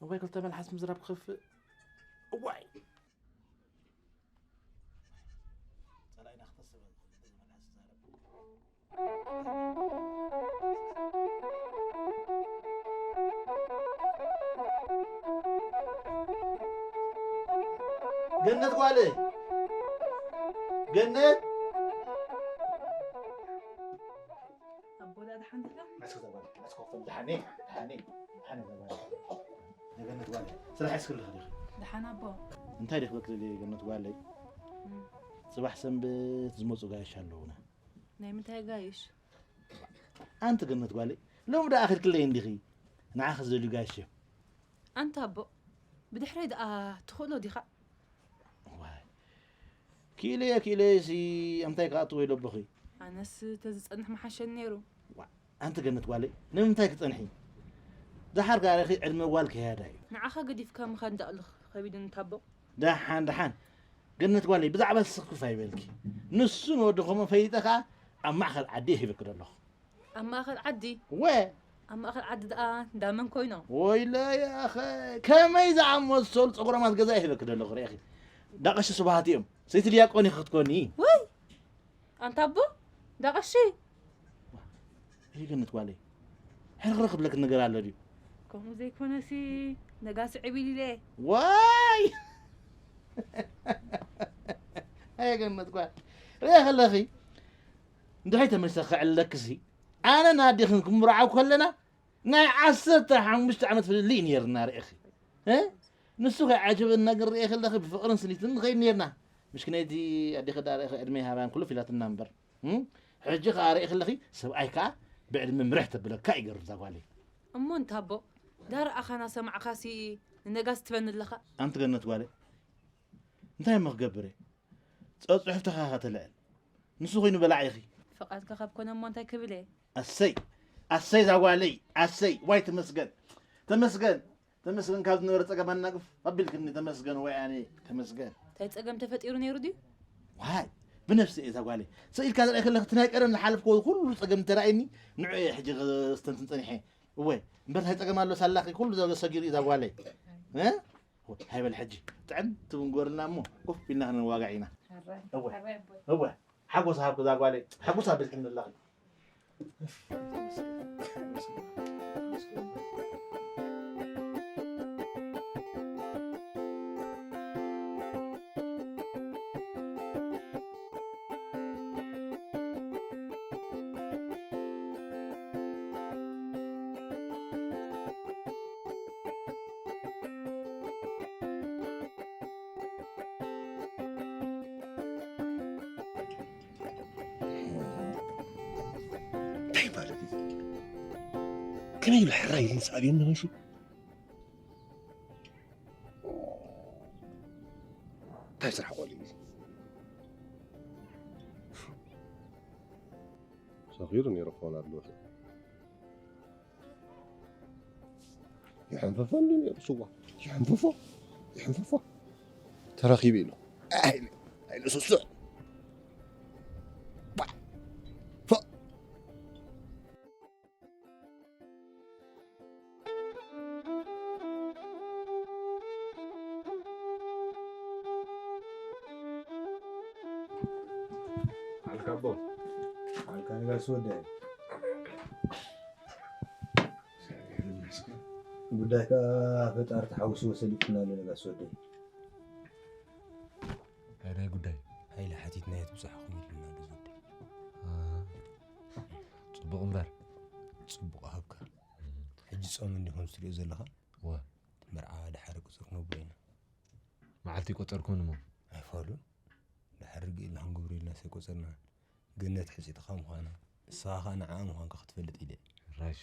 እዋይ፣ ክልተ መልሓስ ምዝራብ ክኸፍእ። እዋይ። ጸላኢና ክተስብ። ገነት ጓለይ፣ ገነት። ኣቦ፣ ዳ ደሓን ዲኻ? እስኪ እዛ ጓል፣ እስኪ ኮፍ በል፣ ደሓን እየ፣ ደሓን እየ፣ ደሓን እየ፣ እዛ ጓል። ገነት ጓለይ፣ ስራሕ እስኪ ኣለኺ ዲኺ? ደሓን ኣቦ። እንታይ ዲኺ በክሪ ገነት ጓለይ? እም። ጽባሕ ሰንበት ዝመጹ ጋይሽ ኣለዉና። ናይ ምንታይ ጋይሽ? ኣንቲ ገነት ጓለይ፣ ሎሚ ደኣ ኣኺልክለይ እንዲኺ። ንዓኺ ዝደልዩ ጋይሽ እዮም። ኣንታ ኣቦ፣ ብድሕረይ ደኣ ትኽእሎ ዲኻ? ዋይ፣ ክኢለዮ፣ ክኢለዮሲ፣ ኣምታይ ክኣትዎ ኢለ ኣቦኺ? ኣነስ ተዝጸንሕ ምሓሸኒ ነይሩ። ዋ፣ ኣንቲ ገነት ጓለይ፣ ንምንታይ ክጸንሒ? ደሓር ከኣ ርኢኺ ዕድመ ጓል ከያዳ እዩ። ንዓኻ ገዲፍካ ምኻድ ደኣ ኣሎ ከቢዱ እንታ ኣቦ። ደሓን፣ ደሓን። ገነት ጓለይ፣ ብዛዕባ ንስኺ ክፍ ኣይበልኪ። ንሱ ንወዲ ከምኡ ፈሊጠ ከኣ ኣብ ማእከል ዓዲ እየ ሂበኪ ዘለኹ። ኣብ ማእከል ዓዲ? ወ! ኣብ ማእከል ዓዲ ደኣ እንዳ መን ኮይኖም? ወይለይ ኣኸ፣ ከመይ ዝኣመሰሉ ጸጉራማት ገዛ እየ ሂበኪ ዘለኹ ርኢኺ። እንዳ ቀሺ ስብሃት እዮም። ሰይቲ ዲያቆን ኢኺ ክትኮኒ። ወይ! ኣንታ ኣቦ፣ እንዳ ቀሺ? እይ ገነት ጓለይ፣ ሕርኽርኽ ክብለኪ ነገር ኣሎ ድዩ? ከምኡ ዘይኮነሲ፣ ነጋሲ ዕቢል ኢለ። ዋይ! ኣየ ገነት ጓል፣ ርኤ ከለኺ፣ እንድሕሪ ተመሊሰ ክዕልለክሲ፣ ኣነ ናዲኽን ክምርዓው ከለና፣ ናይ ዓሰርተ ሓሙሽተ ዓመት ፍልልይ ነይርና ርኢኺ። እ? ንሱ ከይዓጀበና ግን ርኤ ከለኺ ብፍቕርን ስኒትን ንኸይድ ነይርና። ምሽ ክነይቲ ኣዴኺ ዳ ርኢኺ ዕድመ ይሃባን ኩሉ ፊላትና እምበር። እ? ሕጂ ከኣ ርኤ ከለኺ ሰብኣይ ከኣ ብዕድመ ምርሕ ተብለካ ይገርም እዛ ጓለይ። እሞ እንታቦ ዳር ኣኻና ሰማዕኻሲ ንነጋስ ትበኒ ኣለኻ? ኣንቲ ገነት ጓለይ እንታይ እሞ ክገብር እየ? ጸጽሑፍ ተኻኻ ተልዕል። ንሱ ኮይኑ በላዕ ኢኺ። ፍቓድካ ካብ ኮነ እሞ እንታይ ክብል እየ? ኣሰይ፣ ኣሰይ እዛ ጓለይ፣ ኣሰይ፣ ዋይ ተመስገን፣ ተመስገን፣ ተመስገን ካብ ዝነበረ ጸገም ኣናግፍ ኣቢልክኒ፣ ተመስገን ወይ ኣነ፣ ተመስገን። እንታይ ጸገም ተፈጢሩ ነይሩ ድዩ? ዋይ፣ ብነፍሲ እየ እዛ ጓለይ። ስኢልካ ዝረኣይ ከለኺ እቲ ናይ ቀደም ዝሓለፍክዎ ኩሉ ጸገም እንተራእየኒ፣ ንዑ እየ ሕጂ ክስተንትን ጸኒሐ። እወ፣ እምበር እንታይ ጸገም ኣሎ ሳላኺ ኩሉ ዘ-፣ ሰጊሩ እዩ እዛ ጓለይ። እ? ሃይበል ሕጂ ጥዕም ትብንጎርልና እሞ ኮፍ ኢልና ክንዋጋዕ ኢና። ሓራይ፣ እወ፣ ሓራይ ኣቦይ። እወ፣ ሓጎስ ሃብኪ እዛ ጓለይ፣ ሓጎስ ኣቢልክኒ ኣለኺ። እንታይ ማለት እዩ? ከመይ ኢሉ ሕራይ ኢሉ ምስ ኣብየኒ ኸንሹ? እንታይ ስራሕ ቆልዩ እዩ? ሰኺሩ ነይሩ ክኾን ኣለዎ። ይሕንፈፎ እንዲ ነይሩ ስዋ። ይሕንፈፎ፣ ይሕንፈፎ። ተረኺቡ ኢሉ። ኣይለ፣ ኣይለ ስሱዕ። ባ፣ ፎ። ዓልካ ኣቦ። ዓልካ ነጋሲ ወደይ። ጉዳይካ ፈጣሪ ተሓዊስዎ ሰሊጥና ኣሎ ነጋሲ ወደይ። እንታይ ናይ ጉዳይ? ሃይለ ሓቲትናዮ ትብጻሕኹም ኢሉና ኣሎ ወደይ። ኣሃ። ጽቡቕ እምበር። ጽቡቕ ሃብካ። ሕጂ ጾም እንዲኹም ትሪኦ ዘለኻ? እወ። መርዓ ድሓር ቁጽር ክነብሮ ኢና። መዓልቲ ይቆጸርኩምን እሞ? ኣይፋሉን። ድሓር ርግእ ኢልና ክንገብሮ ኢልና ሰይቆጸርና። ገነት ሕጽይትኻ ምዃና፣ ንስኻ ኸኣ ንዓኣ ምዃንካ ክትፈልጥ ኢለ። ራሺ።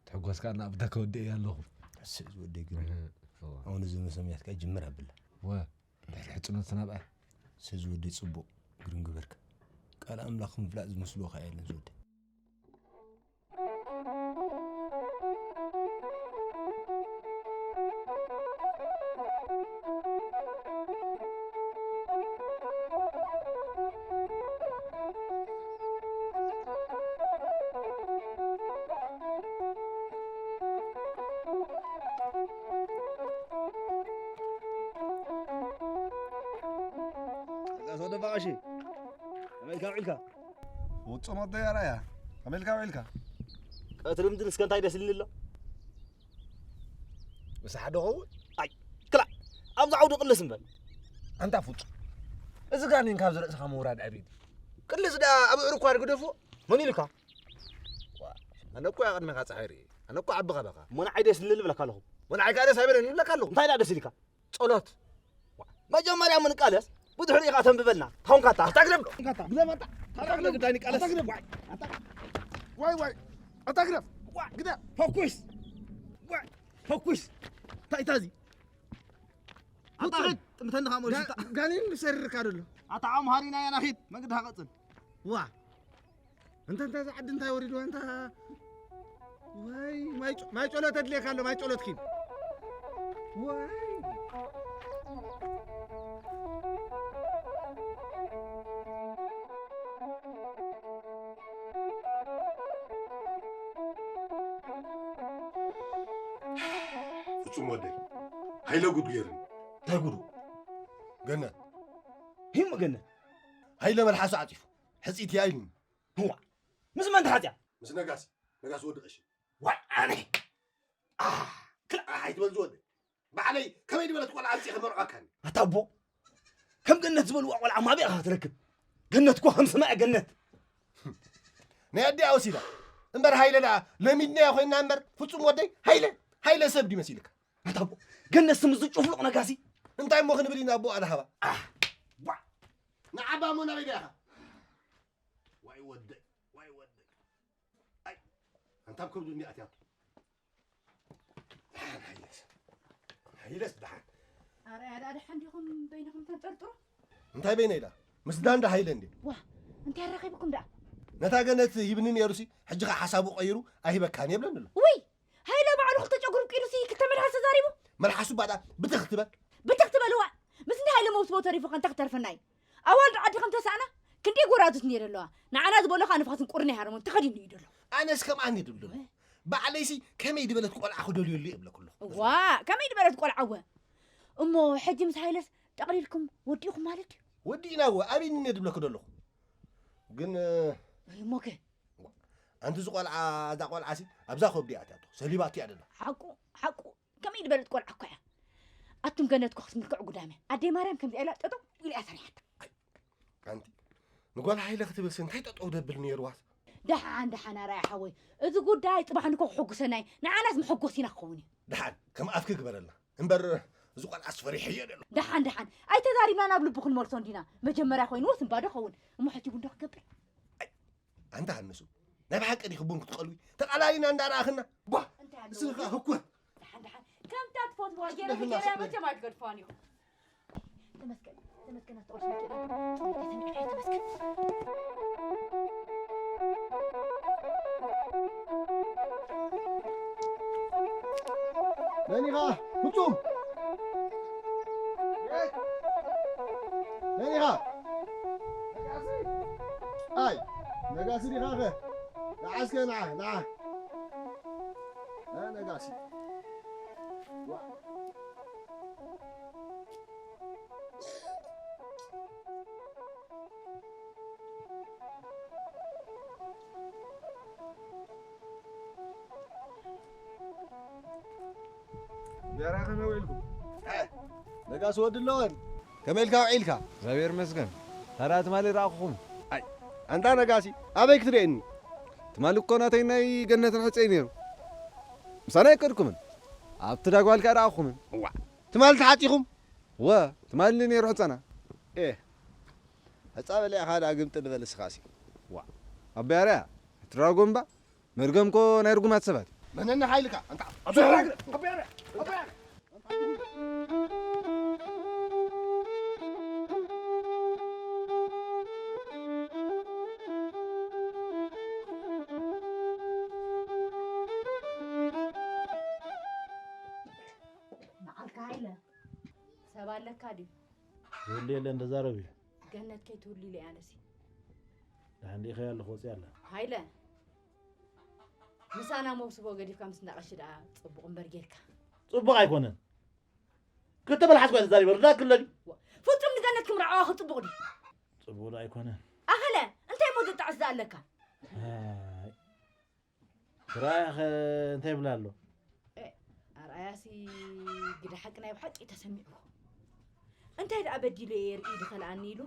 ትሕጎስካ እና ኣብታ ከወድእ እያ ኣለኹ። ሕስእ ዝወደይ ግርም። እህ፣ እዋ። ኣሁን እዚ መሰምያትካ ጅምር ኣብላ። ወ፣ ድሕሪ ሕጽኖት ናብኣ። ስዚ ወደይ ጽቡቕ ግርም ግበርካ። ቃል ኣምላኽ ምፍላጥ ዝመስልዎ ከኣ የለን ዝወደይ። ጸጋ ሰው ደፋ ቀሺ። ከመይ ኢልካ ውዒልካ? ውጹእ መዶ ኣርኣያ። ከመይ ኢልካ ውዒልካ? ቀትሪ ምድሪ እስከ እንታይ ደስ ኢልኒ ኣሎ? ምስ ሓደ ኸውን? ኣይ፣ ክላእ፣ ኣብዚ ዓውዲ ቅልስ እምበር። ኣንታ ፍጹም። እዚ ጋኔን ካብዚ ርእስኻ ምውራድ ዕብይቲ። ቅልስ ደኣ ኣብ ኣዕሩኳ ግደፎ። መን ኢሉካ? ዋ፣ ኣነ እኮ እያ ቅድሜኻ ጸሓይ ርእየ። ኣነ እኮ ዓቢ ካባኻ። እሞ ንዓይ ደስ ኢልኒ ልብለካ ኣለኹ። እሞ ንዓይ ከኣ ደስ ኣይበለኒ ይብለካ ኣለኹ። እንታይ ደኣ ደስ ኢልካ? ጸሎት። መጀመርያ ምንቃለስ፣ ብድሕሪኡ ኢኻ ተንብበልና። ታውን ካታ። ኣታ ግደፍ። ግደፍ ኣታ። ኣታ ግደፍ። ግዳይ ንቃለስ። ኣታ ግደፍ። ዋይ። ኣታ። ዋይ፣ ዋይ። ኣታ ግደፍ። ዋይ። ግደፍ። ፈኩስ። ዋይ። ፈኩስ። እንታይ እዩ እዚ? ኣታ ውጥረት። ጥምተንኻ መሊሱ። ጋ-፣ ጋኔን ዝሰርርካ ደሎ። ኣታ ዓም ሃሪና ኢና ኺድ። መንገድኻ ቀጽል። ዋ። እንተ፣ እንተ፣ እዚ ዓዲ እንታይ ወሪድዋ፣ እንተ፣ ዋይ፣ ማይ ጮ-፣ ማይ ጮሎት ኣድልየካ ኣሎ፣ ማይ ጮሎት ኪድ። ዋይ። ፍጹም ወደይ፣ ሃይለ ጉድ ገይሩኒ። እንታይ ጉዱ? ገነት። ሂም ገነት። ሃይለ መልሓሱ ዓጺፉ፣ ሕጽይቲ እያ ኢሉኒ። እዋ፣ ምስ መን ተሓጽያ? ምስ ነጋሲ፣ ነጋሲ ወዲ ቀሺ። ዋይ፣ ኣነ። ኣህ፣ ክላ-፣ ኣህ፣ ኣይትበል ዝወደ። ባዕለይ ከመይ ዝበለት ቆልዓ ኣምጺእ ከመርዖካኒ? ኣታ ኣቦ፣ ከም ገነት ዝበልዋ ቆልዓ ማበይ ኢኻ ትረክብ? ገነት እኮ ከም ሰማይ ገነት። ናይ ኣዲኣ ወሲዳ። እምበር ሃይለ ደኣ ለሚድናዮ ኮይንና እምበር ፍጹም ወደይ ሃይለ፣ ሃይለ ሰብ ድዩ መሲልካ? ኣታ ኣቦ፣ ገነት ስም እዚ ጭፍሉቕ ነጋሲ። እንታይ እሞ ክንብል ኢና ኣቦ ኣድሃባ? ኣህ፣ ዋ። ንዓባ እሞ ናበይ ዲኻ? ዋይ ወደይ፣ ዋይ ወደይ። ኣይ፣ ኣንታ ኣብ ከብዱ እንዲ ኣትያቶ። ደሓን ሃይለስ። ሃይለስ ደሓን። ኣርኣያ ደኣ ደሓን ዲኹም በይንኹም ተንጠርጥሩ? እንታይ በይነይ ደኣ? ምስ ዳንዳ ሃይለ እንዲ። ዋ፣ እንታይ ኣራኺብኩም ደኣ? ነታ ገነት ሂብኒ ነይሩሲ፣ ሕጂ ኸኣ ሓሳቡ ቀይሩ ኣይህበካን እየ ብለኒ ኣሎ። ውይ፣ ሃይለ ባዕሉ ክልተ ጨጉሩ ኣብቂሉሲ ክልተ መልሓስ ተዛሪቡ? መልሓሱ ባዳ ብትኽ ትበል። ብትኽ ትበል እዋ። ምስ እንዳ ሃይለ መውስቦ ተሪፉ ከ እንታይ ክተርፈና እዩ? ኣዋልድ ዓዲ ከም ተሳእና ክንደይ ጎራዙት እንድየ ዘለዋ። ንዓና ዝበሎ ከኣ ንፋስን ቁርን ኣይሃርሞን ተኸዲኑ እዩ ዘሎ። ኣነስ ከምኣ እንድየ ድብል ዘሎ። ባዕለይሲ ከመይ ዝበለት ቆልዓ ክደልየሉ እየ እብለኩ ኣለኹ። እዋ፣ ከመይ ዝበለት ቆልዓ እወ። እሞ ሕጂ ምስ ሃይለስ ጠቕሊልኩም ወዲእኩም ማለት ድዩ? ወዲእና እወ፣ ኣበይ እንድየ ድብለኩ ዘለኹ። ግን፣ እ፣ እሞ ከ? ኣንቲ እዚ ቆልዓ፣ እዛ ቆልዓሲ ኣብዛ ከብዲ እያ ኣትያቶ። ሰሊባቶ እያ ደላ። ሓቁ፣ ሓቁ። ከመይ ዝበለት ቆልዓ እኮ እያ። ኣቱም ገነት እኮ ክትምልክዑ ጉዳም እያ። ኣደይ ማርያም ከምዚኣ ኢላ ጠጠው ኢላ እያ ሰሪሓታ። ኣይ፣ ኣንቲ ንጓል ሃይለ ክትብልሲ እንታይ ጠጠው ደብል ነይርዋስ? ደሓን፣ ደሓን ኣርኣያ ሓወይ። እዚ ጉዳይ ጽባሕ ንኮ ክሕጉሰና እዩ። ንዓናስ መሐጎሲና ክኸውን እዩ። ደሓን፣ ከም ኣፍኪ ግበረልና። እምበር እዚ ቆልዓስ ፈሪሐዮ ደሎ። ደሓን፣ ደሓን። ኣይተዛሪብና ናብ ልቡ ክንመልሶ እንዲና። መጀመርያ ኮይንዎስ እምባ ዶ ኸውን? እሞ ሕጂ እውን ዶ ክገብር? ኣይ፣ ኣንታ ሃንሱ፣ ናይ ብሓቂ ዲኺ ቡን ክትቀልዊ? ተቓላሊና እንዳረኣኽና። ቧ! እንታይ ኣለዎ? እስኺ ኸኣ ህኩት። ደሓን፣ ደሓን። ከምታ ትፈትዋ ገይረ ደፍና ገይረ ስለ መቸም ኣይትገድፋን ኢኹም። ተመስገን፣ ተመስገን፣ ኣስተውዕል መኪና። ተመስገን። መን ኢኻ? ፍጹም! መን ኢኻ? ኣይ፣ ነጋሲ ዲኻኸ? ንዓ እስከ፣ ንዓ፣ ንዓ። እ፣ ነጋሲ። ዋ። ቢራ ከመይ ውዒልኩም? ነጋሲ ወዲ ኣለወን። ከመይ ኢልካ ውዒልካ? እግዚኣብሔር ይመስገን። ታዲያ ትማሊ ረኣኹኹም። ኣይ፣ ኣንታ ነጋሲ፣ ኣበይ ክትርእየኒ? ትማሊ እኮ ናተይ ናይ ገነትን ሕጸይ ነይሩ። ምሳና ኣይከድኩምን። ኣብቲ ዳጓል ከኣ ረኣኹኹምን። እዋ፣ ትማሊ ተሓጺኹም? እወ፣ ትማሊ ነይሩ ሕጸና። ኤ፣ መጻ በሊዕኻ ደኣ ግምጥል በል እስኻሲ። ዋ፣ ኣቦይ ኣርኣያ፣ ትራጎምባ፣ መርገምኮ ናይ ርጉማት ሰባት። መነኒ ሓይልካ፣ ኣንታ ኣቦይ ኣርኣያ፣ ኣቦይ ኣርኣያ፣ ኣቦይ ኣርኣያ። ንዓልካ ሃይለ፣ ሰብ ኣለካ ድዩ? ዝህሉ የለን፣ ተዛረብ እዩ። ገነት ከይትህሉ ኢለ እየ ኣነሲ። ደሓን ዲኺ ኣለኹ፣ ወፂኣ ኣላ። ሃይለ፣ ምሳና መውስቦ ገዲፍካ ምስ እንዳቐሺ ደኣ ጽቡቕ እምበር ጌርካ። ጽቡቕ ኣይኮነን። ክልተ መልሓስ ኮይነ ተዛሪበ፣ ርዳእ ክለኒ። ፍጹም ንገነት ክምርዓዋ ክጽቡቕ ድዩ? ጽቡቕ ዶ ኣይኮነን? ኣኸለ፣ እንታይ እሞ ዘጣዕስ ኣለካ? ኣይ፣ ስራኸ እንታይ ይብላ ኣሎ? እ፣ ኣርኣያሲ ግደ ሓቂ ናይ ብሓቂ ተሰሚዕዎ። እንታይ ደኣ በዲለ እየ ርኢ ድኸልኣኒ ኢሉ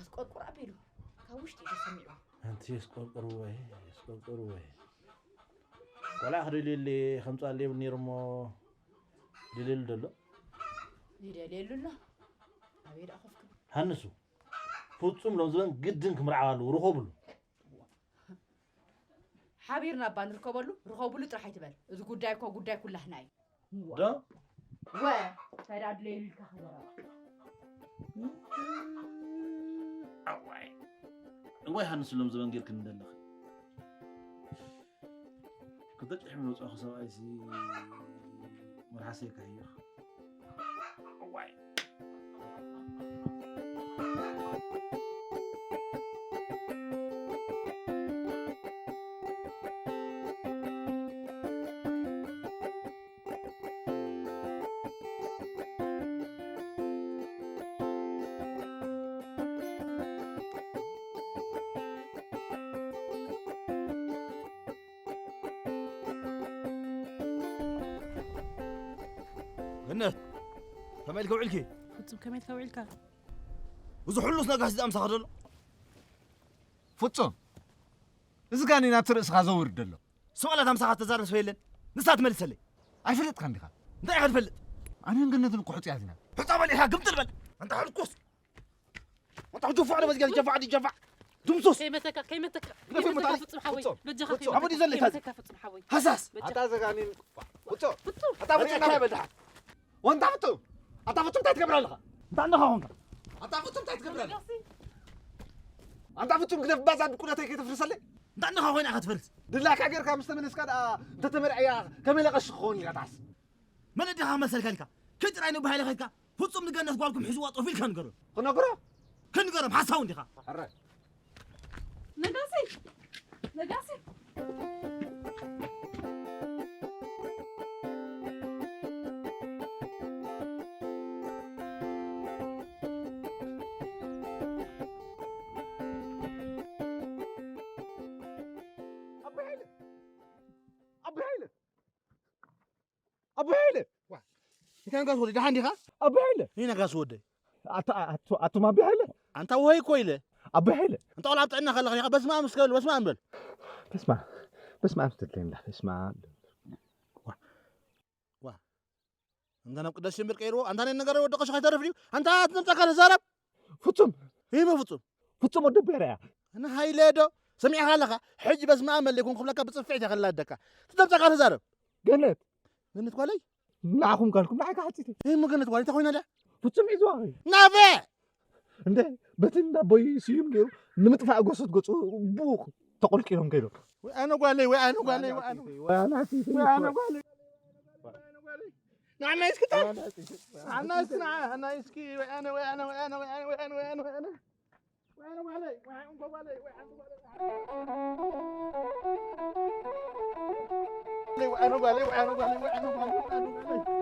ኣስቆርቁር ኣቢሉ ካብ ውሽጢ እዩ ተሰሚዕዎ። ኣንቲ የስቆርቁርዎ፣ የስቆርቁርዎ። ቆልዓ ክደልየሉ ከምፅኣሉ የብሉ ነይሩ እሞ ደልየሉ ደሎ። ይደልየሉ ኣሎ። ኣበይ ደኣ ኮፍ ክብል? ሃንሱ፣ ፍጹም ሎም ዝበን ግድን ክምርዓው ኣለዎ፣ ርኸብሉ። ሓቢርና እባ ንርከበሉ፣ ርኸብሉ ጥራሕ ኣይትበል። እዚ ጉዳይ እኮ ጉዳይ ኩላህና እዩ። ዶ? ወ፣ ተዳድለየሉ ኢልካ ክዘረባ። እዋይ። እዋይ ሃንሱ ሎም ዝበን ጌርክኒ እንደለኺ። ክልተ ጭሕሚ ዝወፅኦኺ ሰብኣይሲ መልሓሰይ ካየኽ። እዋይ። ገነት፣ ከመይ ኢልኪ ውዒልኪ? ፍጹም፣ ከመይ ኢልካ ውዒልካ? እዚ ኩሉስ ነጋሲ ዝኣምሳኸ ዘሎ? ፍጹም፣ እዚ ጋኔን ናብቲ ርእስኻ ዘውርድ ዘሎ። ስቕ ኢላ እታ ምሳኻ ተዛረብ ሰብ የለን። ንሳ ትመልሰለይ። ኣይፈለጥካን ዲኻ? እንታይ ኢኻ ትፈልጥ? ኣነን ገነትን እኮ ሕጹያት ኢና። ሕጻ በል ኢኻ፣ ግምጥል በል። ኣንታ ሕልኩስ። ኣንታ ጆፋዕ ዶ በዝጊ ጆፋዕ ዲ ጆፋዕ። ድምሱስ። ከይመተካ፣ ከይመተካ፣ ነፊ ከይመተካ መታሪ። ፍጹም ሓወይ። ፍጹም። በጃኻ ፍጹም። ኣቦ ዲዘል ከይመተካ ፍጹም ሓወይ። ሃሳስ። በጃኻ። ኣታ ዘጋኒን። ፍጹም። ፍጹም። ኣታ ፍጹም እንታይ በል ደሓን? ወንታ ፍጹም። ኣታ ፍጹም እንታይ ትገብር ኣለኻ? እንታይ ኣለኻ ኾንካ? ኣታ ፍጹም እንታይ ትገብር ኣለኻ? ኣታ ፍጹም ግደፍ ባዛ ድቁነተይ ከይተፍርሰለይ። እንታይ ኣለኻ ኮይና ኢኻ ትፈልጥ? ድላካ ጌርካ ምስ ተመለስካ ደኣ እንተተመርዕያ ከመይ ለቐሽ ክኸውን ኢልካ ትሓስብ? መን ኣዴኻ መሰልካ ኢልካ? ከይ ጥራይ ንብሃይለ ከድካ ፍጹም ንገነት ጓልኩም ሒዝዋ ጠፊኡ ኢልካ ንገሮ። ክነግሮ? ክንገሮም ሓሳዊ እንዲኻ። ሕራይ። ነጋሲ! ነጋሲ! ኣቦይ ሃይለ! ኣቦይ ሃይለ! ኣቦይ ሃይለ! ዋ፣ እንታይ ነጋሲ ወደይ፣ ደሓን ዲኻ? ኣቦይ ሃይለ! ይህ ነጋሲ ወደይ። ኣታ-፣ ኣቱ-፣ ኣቱም ኣቦይ ሃይለ! ኣንታ ወይ እኮ ኢለ። ኣቦይ ሃይለ! ኣንታ ቆልዓ ኣብ ጥዕና ከለኻ ዲኻ? በስመ ኣብ እስከ በል፣ በስመ ኣብ በል። በስመ ኣብ፣ በስመ ኣብ ስትለይ እንዳ፣ በስመ ኣብ። ዋ፣ ዋ። ኣንታ ናብ ቅዳሴ እምበር ቀይርዎ። ኣንታ ናይ ነገር ወዲ ቀሺ ከይተርፍ ድዩ? ኣንታ ትነምጻካ ተዛረብ። ፍጹም። ይህ ፍጹም። ፍጹም ወዲ ቤራ እያ። ኣነ ሃይለ ዶ? ሰሚዕኻ ኣለኻ? ሕጂ በስመ ኣብ መለይኩን ክብለካ ብጽፍዒት እየ ከላደካ። ትነምጻካ ተዛረብ። ገነት። ገነት ጓለይ? ንዓኹም ካልኩም ንዓይ ክሓቲት እየ። ይህ ገነት ጓለይ እንታይ ኮይና ድያ? ፍጹም ሒዝዋ ኸይ? ናበ! እንደ በቲ እንዳ ኣቦይ ስዩም ገይሩ ንምጥፋእ ጎሶት ገጹ ብኡ ተቆልቂሎም ከይዶም። ወይ ኣነ ጓለይ፣ ወይ ኣነ ጓለይ፣ ወይ ኣነ ወይ ኣነ ኣቲተይ፣ ወይ ኣነ ወይ ኣነ ኣቲተይ። ጓለይ። ንዓና እስኪ ታ-፣ ንዓና እስኪ፣ ንዓ-፣ ንዓና እስኪ፣ ወይ ኣነ፣ ወይ ኣነ፣ ወይ ኣነ፣ ወይ ኣነ፣ ወይ ኣነ፣ ወይ ኣነ፣ ወይ ኣነ። ወይ ኣነ ጓለይ፣ ወይ ኣነ ጓለይ፣ ወይ ኣነ ጓለይ። ወይ ኣነ ጓለይ፣ ወይ ኣነ ጓለይ፣ ወይ ኣነ ጓለይ፣ ወይ ኣነ ጓለይ።